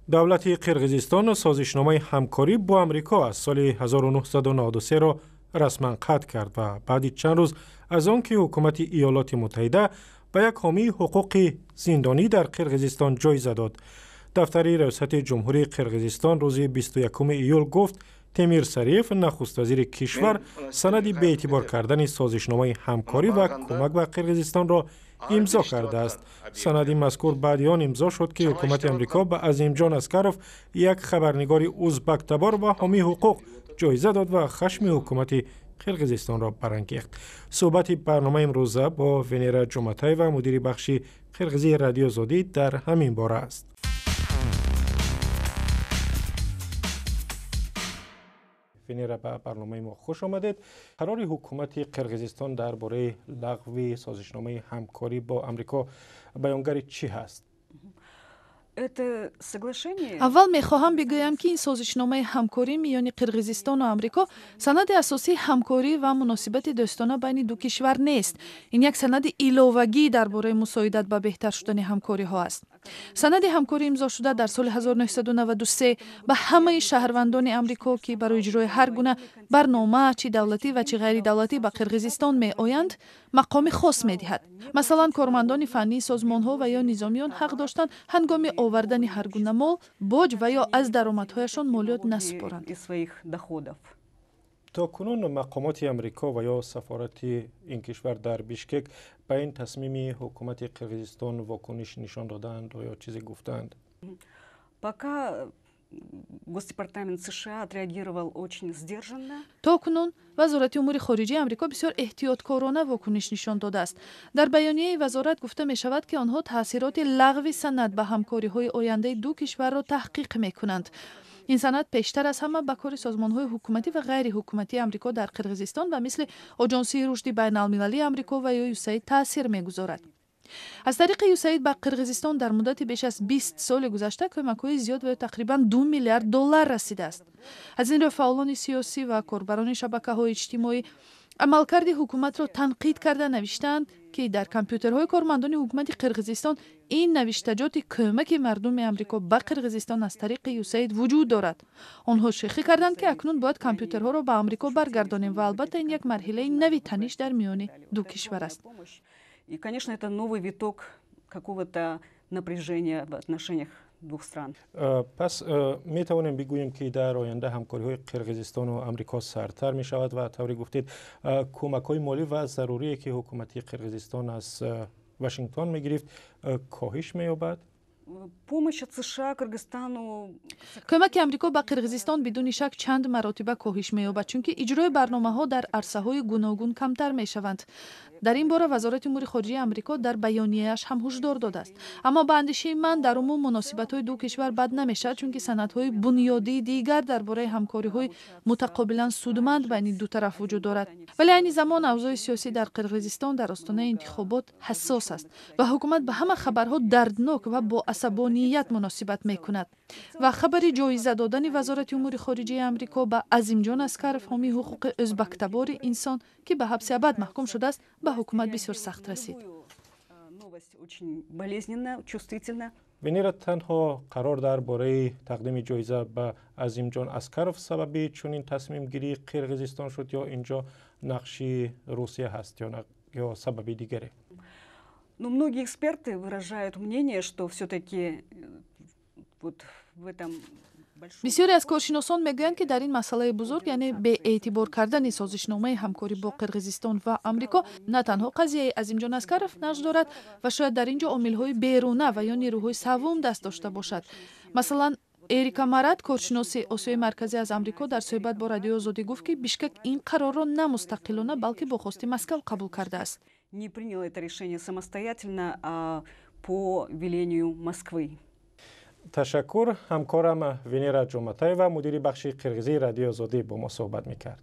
Давлати Қирғизистон созишномаи ҳамкорӣ бо Амрико аз соли 1993-ро расман қатъ кард ва баъди чанд рӯз аз он ки ҳукумати Иёлоти Муттаҳида ба як ҳомии ҳуқуқи зиндонӣ дар Қирғизистон ҷоиза дод. Дафтари раёсати ҷумҳурии Қирғизистон рӯзи 21 июл гуфт, Темир Сариев, нахуствазири кишвар, санади беэътибор кардани созишномаи ҳамкорӣ ва кӯмак ба Қирғизистонро имзо кардааст. Санади мазкур баъди он имзо шуд, ки ҳукумати Амрико ба Азимҷон Аскаров, як хабарнигори узбактабор ва ҳомии ҳуқуқ, ҷоиза дод ва хашми ҳукумати Қирғизистонро барангехт. Суҳбати барномаи имрӯза бо Венера Ҷуматаева, мудири бахши қирғизии Радиои Озодӣ, дар ҳамин бора аст. Венера, ба барномаи мо хуш омадед. Қарори ҳукумати Қирғизистон дар бораи лағви созишномаи ҳамкорӣ бо Амрико баёнгари чӣ ҳаст? Аввал мехоҳам бигӯям, ки ин созишномаи ҳамкорӣ миёни Қирғизистону Амрико санади асосии ҳамкорӣ ва муносибати дӯстона байни ду кишвар нест. Ин як санади иловагӣ дар бораи мусоидат ба беҳтар шудани ҳамкориҳо аст. Санади ҳамкорӣ имзошуда дар соли 1993 ба ҳамаи шаҳрвандони Амрико, ки барои иҷрои ҳар гуна барнома, чӣ давлатӣ ва чӣ ғайридавлатӣ, ба Қирғизистон меоянд, мақоми хос медиҳад. Масалан, кормандони фаннии созмонҳо ва ё низомиён ҳақ доштанд ҳангоми овардани ҳар гуна мол боҷ ва ё аз даромадҳояшон молиёт насупоранд. То кунун мақомоти Амрико ва ё сафорати ин кишвар дар Бишкек ба ин тасмими ҳукумати Қирғизистон вокуниш нишон додаанд ё чизе гуфтаанд? Пока Госдепартамент США отреагировал очень сдержанно. То кунун Вазорати умури хориҷии Амрико бисёр эҳтиёткорона вокуниш нишон додааст. Дар баёнияи вазорат гуфта мешавад, ки онҳо таъсироти лағви санад ба ҳамкориҳои ояндаи ду кишварро таҳқиқ мекунанд. Ин санад пештар аз ҳама ба кори созмонҳои ҳукуматӣ ва ғайриҳукуматии Амрико дар Қирғизистон ба мисли Оҷонсии рушди байналмилалии Амрико ва ё ЮСАИД таъсир мегузорад. Аз тариқи ЮСАИД ба Қирғизистон дар муддати беш аз 20 соли гузашта кӯмакҳои зиёд ва ё тақрибан 2 миллиард доллар расидааст. Аз ин рӯ фаъолони сиёсӣ ва корбарони шабакаҳои иҷтимоӣ амалкарди ҳукуматро танқид карда навиштаанд, ки дар компютерҳои кормандони ҳукумати Қирғизистон ин навиштаҷоти кӯмаки мардуми Амрико ба Қирғизистон аз тариқи ЮСАИД вуҷуд дорад. Онҳо шӯхӣ карданд, ки акнун бояд компютерҳоро ба Амрико баргардонем ва албатта ин як марҳилаи нави таниш дар миёни ду кишвар аст. И, конечно, это новый виток какого-то напряжения в отношениях двух стран. Пас метавонем бигӯем, ки дар оянда ҳамкориҳои Қирғизистону Амрико сардтар мешавад ва, тавре гуфтед, кӯмакҳои молӣ ва зарурие, ки ҳукумати Қирғизистон аз Вашингтон мегирифт, коҳиш меёбад? Помощь от США Кыргызстану. Кӯмаки Амрико ба Қирғизистон бидуни шак чанд маротиба коҳиш меёбад, чунки иҷрои барномаҳо дар арсаҳои гуногун камтар мешаванд. Дар ин бора Вазорати умури хориҷии Амрико дар баёнияаш ҳам ҳушдор додааст. Аммо ба андешаи ман, дар умум муносибатҳои ду кишвар бад намешавад, чунки санадҳои бунёдии дигар дар бораи ҳамкориҳои мутақобилан судманд байни ду тараф вуҷуд дорад. Вале айни замон авзои сиёсӣ дар Қирғизистон дар остонаи интихобот ҳассос аст ва ҳукумат ба ҳама хабарҳо дарднок ва бо асабоният муносибат мекунад ва хабари ҷоиза додани Вазорати умури хориҷии Амрико ба Азимҷон Аскаров, ҳомии ҳуқуқи ӯзбактабори инсон, ки ба ҳабси абад маҳкум шудааст, ба ҳукумат бисёр сахт расид. Венера, танҳо қарор дар бораи тақдими ҷоиза ба Азимҷон Аскаров сабаби чунин тасмимгирии Қирғизистон шуд ё инҷо нақши Русия ҳаст ё сабаби дигаре? Но многие эксперты выражают мнение, что все-таки вот в этом Бисёре аз коршиносон мегӯянд, ки дар ин масъалаи бузург, яъне беэътибор кардани созишномаи ҳамкорӣ бо Қирғизистон ва Амрико, на танҳо қазияи Азимҷон Аскаров нақш дорад ва шояд дар ин ҷо омилҳои беруна ва ё нерӯҳои саввум даст дошта бошад. Масалан, Эрика Марат, коршиноси Осиёи Марказӣ аз Амрико, дар суҳбат бо Радиои Озодӣ гуфт, ки Бишкек ин қарорро на мустақилона, балки бо хости Москав қабул кардааст. Не принял это решение самостоятельно, а по велению Москвы. Ташаккур. Ҳамкорам Венера Ҷуматаева, мудири бахши қирғизии Радиои Озодӣ, бо мо суҳбат мекард.